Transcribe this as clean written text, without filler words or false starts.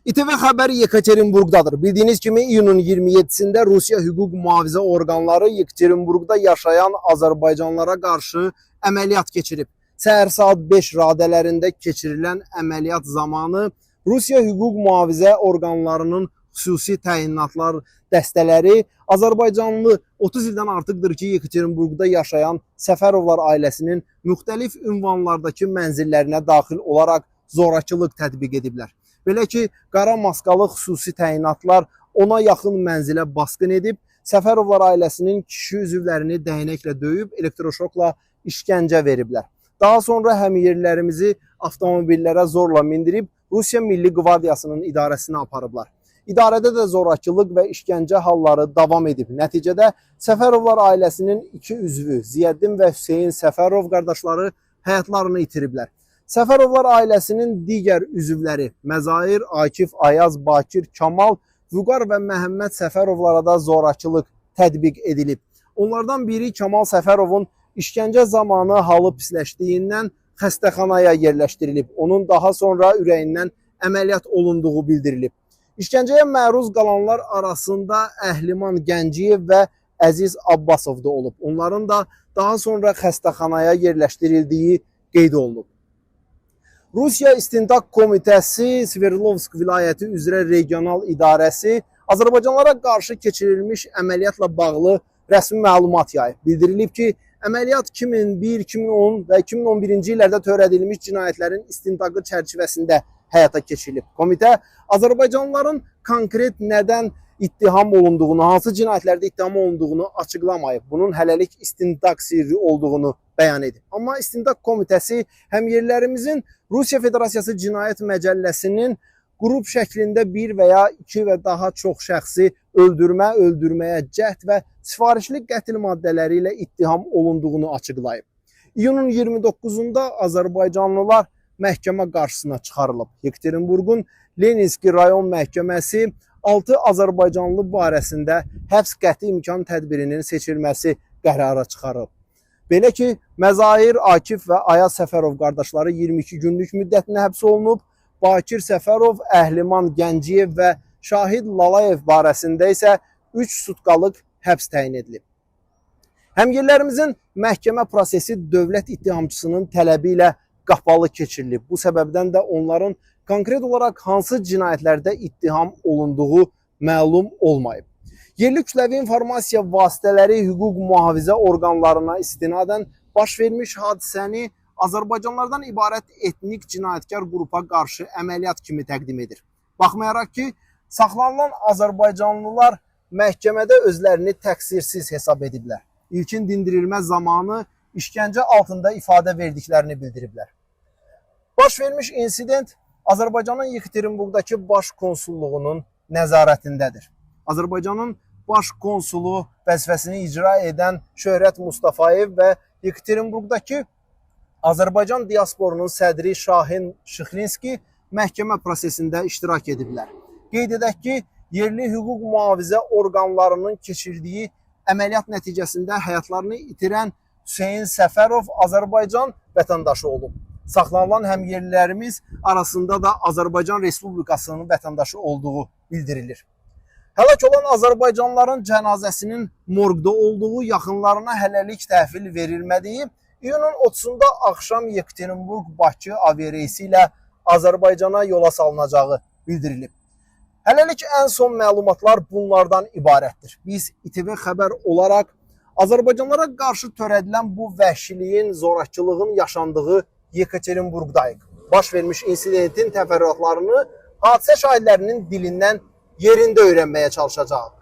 İTV Xəbər Yekaterinburqdadır. Bildiyiniz kimi iyunun 27-sində Rusiya hüquq mühafizə orqanları Yekaterinburqda yaşayan Azərbaycanlılara qarşı əməliyyat keçirib. Səhər saat 5 radələrində keçirilən əməliyyat zamanı Rusiya hüquq mühafizə orqanlarının xüsusi təyinatlar dəstələri Azərbaycanlı 30 ildən artıqdır ki, Yekaterinburqda yaşayan Səfərovlar ailəsinin müxtəlif ünvanlardakı mənzillərinə daxil olaraq zorakılıq tətbiq ediblər. Belə ki, qara maskalı xüsusi təyinatlar ona yaxın mənzilə basqın edib, Səfərovlar ailəsinin kişi üzvlərini dəyənəklə döyüb, elektroşokla işgəncə veriblər. Daha sonra həmyerlilərimizi avtomobillərə zorla mindirib Rusiya Milli Qvardiyasının idarəsinə aparıblar. İdarədə də zorakılıq və işgəncə halları davam edib. Nəticədə Səfərovlar ailəsinin iki üzvü Ziyəddin və Hüseyn Səfərov qardaşları həyatlarını itiriblər. Səfərovlar ailəsinin digər üzvləri Məzahir, Akif, Ayaz, Bakir, Kamal, Vüqar və Məhəmməd Səfərovlara da zorakılıq tətbiq edilib. Onlardan biri Kamal Səfərovun işgəncə zamanı halı pisləşdiyindən xəstəxanaya yerləşdirilib. Onun daha sonra ürəyindən əməliyyat olunduğu bildirilib. İşgəncəyə məruz qalanlar arasında Əhliman Gəncəyev və Əziz Abbasov da olub. Onların da daha sonra xəstəxanaya yerləşdirildiyi qeyd olunub. Rusiya İstintaq Komitəsi Sverdlovsk vilayəti üzrə regional idarəsi Azərbaycanlılara qarşı keçirilmiş əməliyyatla bağlı rəsmi məlumat yayıb. Bildirilib ki, əməliyyat 2001, 2010 və 2011-ci illərdə törədilmiş cinayətlərin istintaqı çərçivəsində həyata keçirilib. Komitə Azərbaycanlıların konkret nədən ittiham olunduğunu, hansı cinayətlərdə ittiham olunduğunu açıqlamayıb. Bunun hələlik istintaq sirri olduğunu bəyan edib. Amma İstintaq Komitəsi həmyerlilərimizin Rusiya Federasiyası Cinayət Məcəlləsinin qrup şəklində bir və ya iki və daha çox şəxsi öldürmə, öldürməyə cəhd və sifarişli qətl maddələri ilə ittiham olunduğunu açıqlayıb. İyunun 29-da Azərbaycanlılar məhkəmə qarşısına çıxarılıb. Yekaterinburqun Leninski rayon məhkəməsi 6 Azərbaycanlı barəsində həbs qəti imkan tədbirinin seçilməsi qərarı çıxarıb. Belə ki, Məzahir, Akif və Ayaz Səfərov qardaşları 22 günlük müddətinə həbs olunub. Bakir Səfərov, Əhliman Gəncəyev və Şahid Lalayev barəsində isə 3 sutkalıq həbs təyin edilib. Həmyerlilərimizin məhkəmə prosesi dövlət ittihamçısının tələbi ilə qapalı keçirilib. Bu səbəbdən də onların konkret olaraq hansı cinayətlərdə ittiham olunduğu məlum olmayıb. Yerli kütləvi informasiya vasitələri hüquq mühafizə orqanlarına istinadən baş vermiş hadisəni Azərbaycanlılardan ibarət etnik cinayətkar qrupa qarşı əməliyyat kimi təqdim edir. Baxmayaraq ki, saxlanılan Azərbaycanlılar məhkəmədə özlərini təqsirsiz hesab ediblər. İlkin dindirilmə zamanı işgəncə altında ifadə verdiklərini bildiriblər. Baş vermiş insident Azərbaycanın Yekaterinburqdakı baş konsulluğunun nəzarətindədir. Azərbaycanın baş konsulu vəzifəsini icra edən Şöhrət Mustafayev və Yekaterinburqdakı Azərbaycan diasporunun sədri Şahin Şıxlinski məhkəmə prosesində iştirak ediblər. Qeyd edək ki, yerli hüquq mühafizə orqanlarının keçirdiyi əməliyyat nəticəsində həyatlarını itirən Hüseyn Səfərov Azərbaycan vətəndaşı olub. Saxlanılan həmyerlilərimiz arasında da Azərbaycan Respublikasının vətəndaşı olduğu bildirilir. Həlak olan Azərbaycanlıların cənazəsinin morqda olduğu, yaxınlarına hələlik təhvil verilmədiyi, iyunun 30-da axşam Yekaterinburq-Bakı aviareysi ilə Azərbaycana yola salınacağı bildirilib. Hələlik ən son məlumatlar bunlardan ibarətdir. Biz İTV Xəbər olaraq Azərbaycanlılara qarşı törədilən bu vəhşiliyin, zorakılığın yaşandığı Yekaterinburqdayıq. Baş vermiş insidentin təfərrüatlarını hadisə şahidlərinin dilindən yerində öyrənməyə çalışacağıq.